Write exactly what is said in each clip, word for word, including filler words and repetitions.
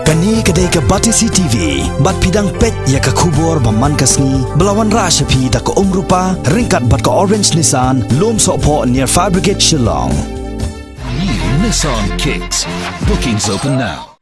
Kane ka dei ka Batesi T V, bad phi dang peit ïa ka khubor ba man ka sngi, ba la wanrah sha phi da ka Umrupa, ryngkat bad ka Orange Nissan, Lumsohphoh near Fire Brigade Shillong. New Nissan Kicks. Bookings open now.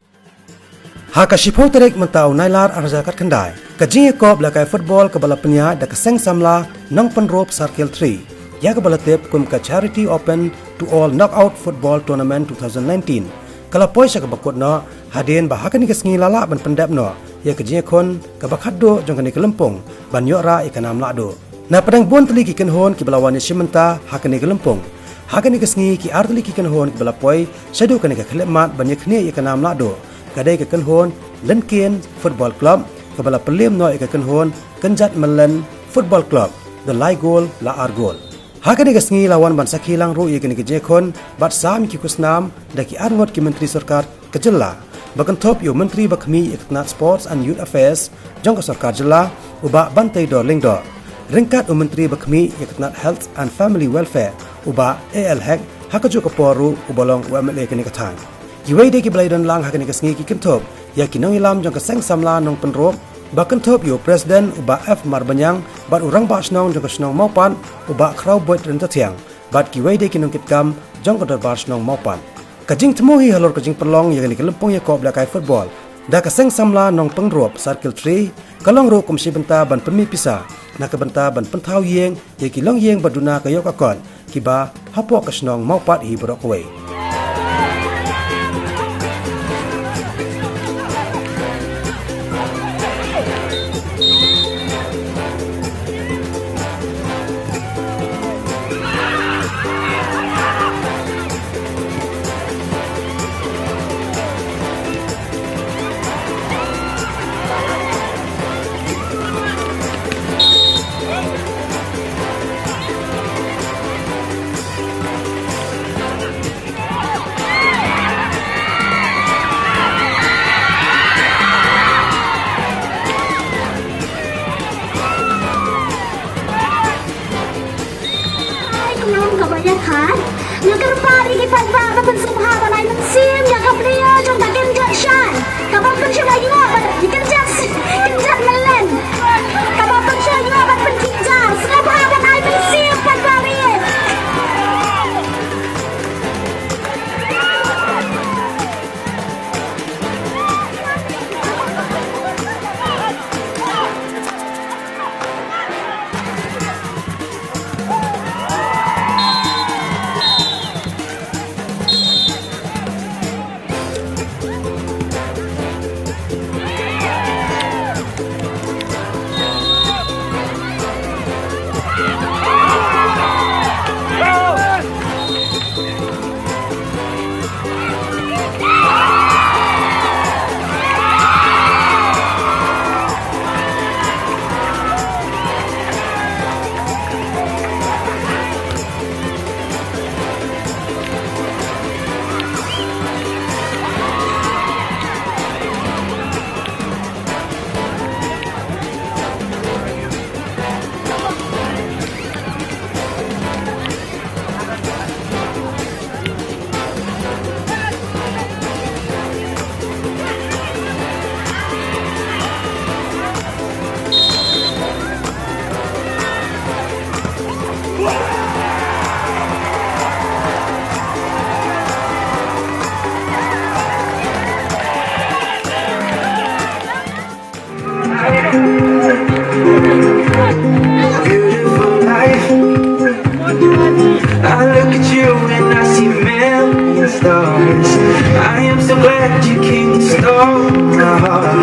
Ha ka shiphew tarik mynta u Nailar arhajar khatkhyndai, ka jingïakop lehkai football kaba la pynïaid da ka Seng Samla Nongpynrup Circle three, ïa kaba la tip kum ka Charity Open to All Knockout Football Tournament two thousand nineteen, ka la poi sha kaba kut noh, hadien ba ha kane ka sngi la lah ban pyndep noh ïa ka jingïakhun kaba khatduh jong kane ka lympung ban ïoh rah ïa ka nam lahduh. Na pdeng bun tylli ki kynhun kiba la wan ïashim bynta ha kane ka lympung, ha kane ka sngi ki ar tylli ki kynhun kiba la poi shaduh kane ka khyllipmat ban ïakhnieh ïa ka nam lahduh, ka dei ka kynhun Lyngkien Football Club kaba la pynliem noh ïa ka kynhun Kynjat Myllen Football Club da lai gol la ar gol. Ha kane ka sngi la wan ban sakhi lang ruh ïa kane ka jingïakhun bad sam ïa ki khusnam da ki arngut ki myntri sorkar ka jylla, ba kynthup ïa u Myntri ba khmih ïa ka tnat Sports and Youth Affairs jong ka sorkar jylla, u Bah Banteidor Lyngdoh, ryngkat u Myntri ba khmih ïa ka tnat Health and Family Welfare, u Bah A L Hek, ha kajuh ka por ruh uba long u M L A kane ka thaiñ. Kiwei de kiba la ïadon lang ha kane ka sngi ki kynthup ïa ki nongïalam jong ka Seng Samla Nongpynrup, ba kynthup ïa u President u Bah F Marbaniang bad u Rangbah Shnong jong ka shnong Mawpat, u Bah Khrawbuit Ryntathiang, bad kiwei de ki nongkitkam jong ka Dorbar Shnong Mawpat. Ka jingthmu hi halor ka jingpynlong ïa kane ka lympung ïakop lehkai football da ka Seng Samla Nongpynrup Circle three, ka long ruh kum shi bynta ban pynmih pisa na ka bynta ban pynthaw ïing ïa ki longïing ba duna ka ïoh ka kot kiba hapoh ka shnong Mawpat hi baroh kawei. Ai, ka nam kaba ïakhun. Nga kyrpad ïa ki paidbah ba pynsngewbha ban ai mynsiem ïa ka video jong ka Kynjat Shan, kaba pynshai ïa ka Kynjat, Kynjat Myllen, kaba pynshai ïa ka Kynjat. Sngewbha ban ai mynsiem paidbah ïa. Beautiful life. I look at you and I see million stars. I am so glad you came to start my heart.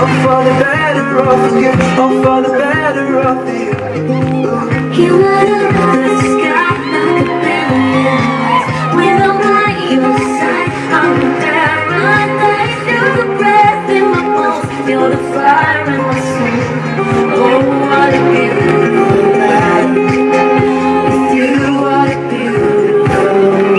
Oh, for the better of you, oh, for the better of you. You light up the sky like a billion lights. When I'm by your side, I'm a paradise. You're the breath in my bones. You're the fire in my soul. Oh, what a beautiful life. With you, what a beautiful life.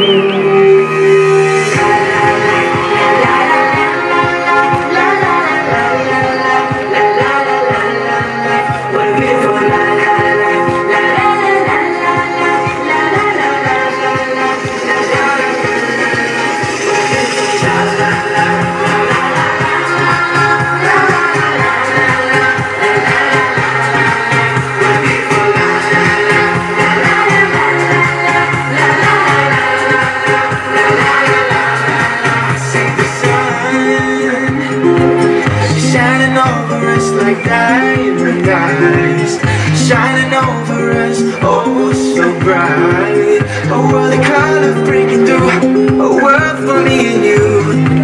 Us like diamond eyes, shining over us, oh, so bright. A world of color breaking through, a world for me and you,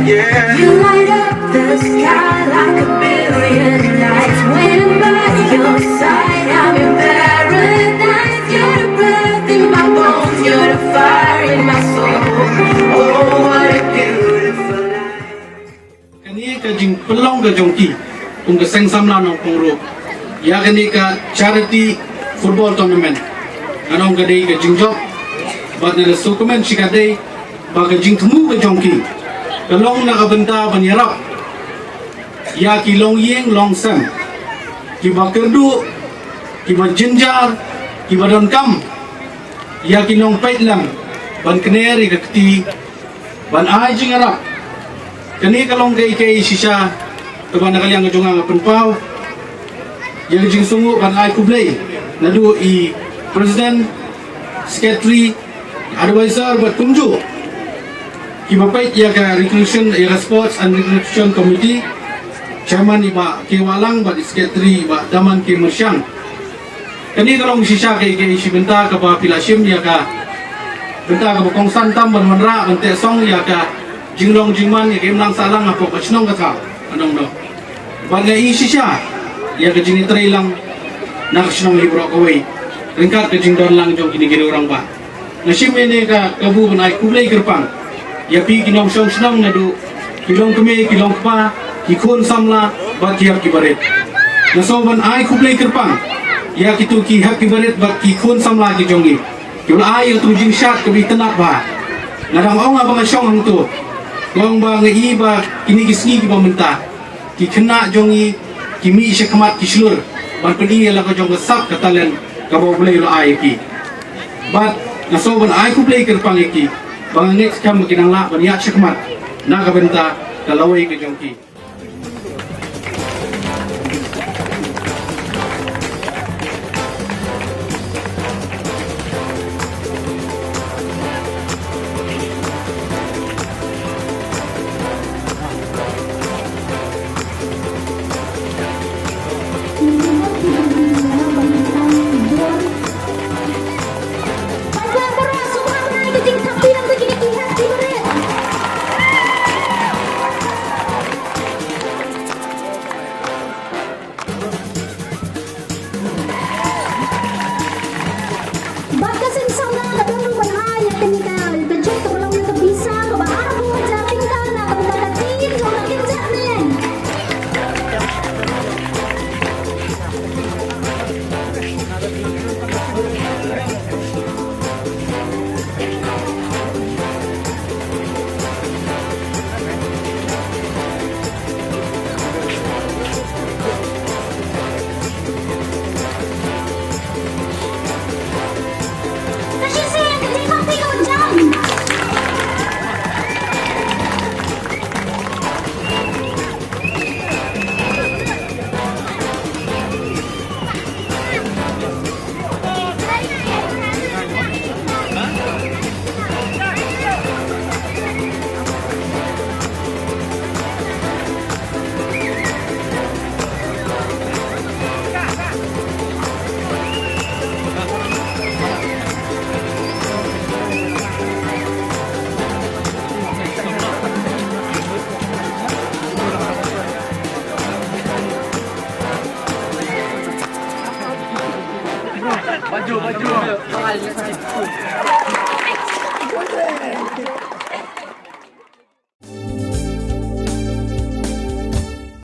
yeah. You light up the sky like a billion lights. When I'm by your side, I'm in paradise. You're the breath in my bones, you're the fire in my soul. Oh, what a beautiful life. Kane ka jingpynlong ka jong ki kum ka seng samla nongpynroi ïa kane ka charity football tournament. Ngan ong ka dei ka jingjop bad nga da sngewkmen shikatdei ba ka jingthmu ka jong ki ka long na ka bynta ban ïarap ïa ki longïing longsem, kiba kyrduh, kiba jynjar, kiba donkam ïa ki nongpeit lem ban kner ïa ka kti ban ai jingïarap. Kane ka long kaei kaei shisha kaba na ka liang ka jong nga nga pynpaw ïa ka jingsngewnguh ban ai khublei naduh i president, secretary, advisor bad kumjuh kiba peit ïa ka recreation, ïa ka sports and recreation committee, chairman i Bah K Wahlang bad i secretary i Bah Daman K Myrshang. Kane ka long shisha kaei kaei shi bynta kaba phi la shim ïa ka bynta kaba kongsan tam ban wanrah ban teh song ïa ka jinglong jingman ïa ka imlang sahlang hapoh ka shnong ka thaw. Ngan ong noh, bad nga i shisha ïa ka jingïatreilang na ka shnong hi baroh kawei ryngkat ka jingdon lang jong kine ki rangbah. Nga shim ïa kane ka kabu ban ai khublei kyrpang ïa phi ki nongshong shnong naduh ki longkmie, ki longkpa, ki khun samla bad ki hep ki barit. Nga sngew ban ai khublei kyrpang ïa kito ki hep ki barit bad ki khun samla ki jong ngi kiba la ai ïa kato ka jingshad kaba itynnad bha. Nga dang ong haba nga shong hangto, nga ong ba nga i ba kine ki sngi kiba mynta ki khynnah jong ngi ki mih shakhmat ki shlur ban pyni ïa la ka jong ka sap ka talent kaba U Blei u la ai ïa ki. Bad nga sngew ban ai khublei kyrpang ïa ki ba nga ngeit skhem ba ki nang lah ban ïaid shakhmat na ka bynta ka lawei ka jong ki. Bad ka seng samla ka don ruh ban ai ïa kane ka, ka jop kaba long ïa ka pisa kaba arphew hajar tyngka na ka bynta ka team jong ka Kynjah Neng.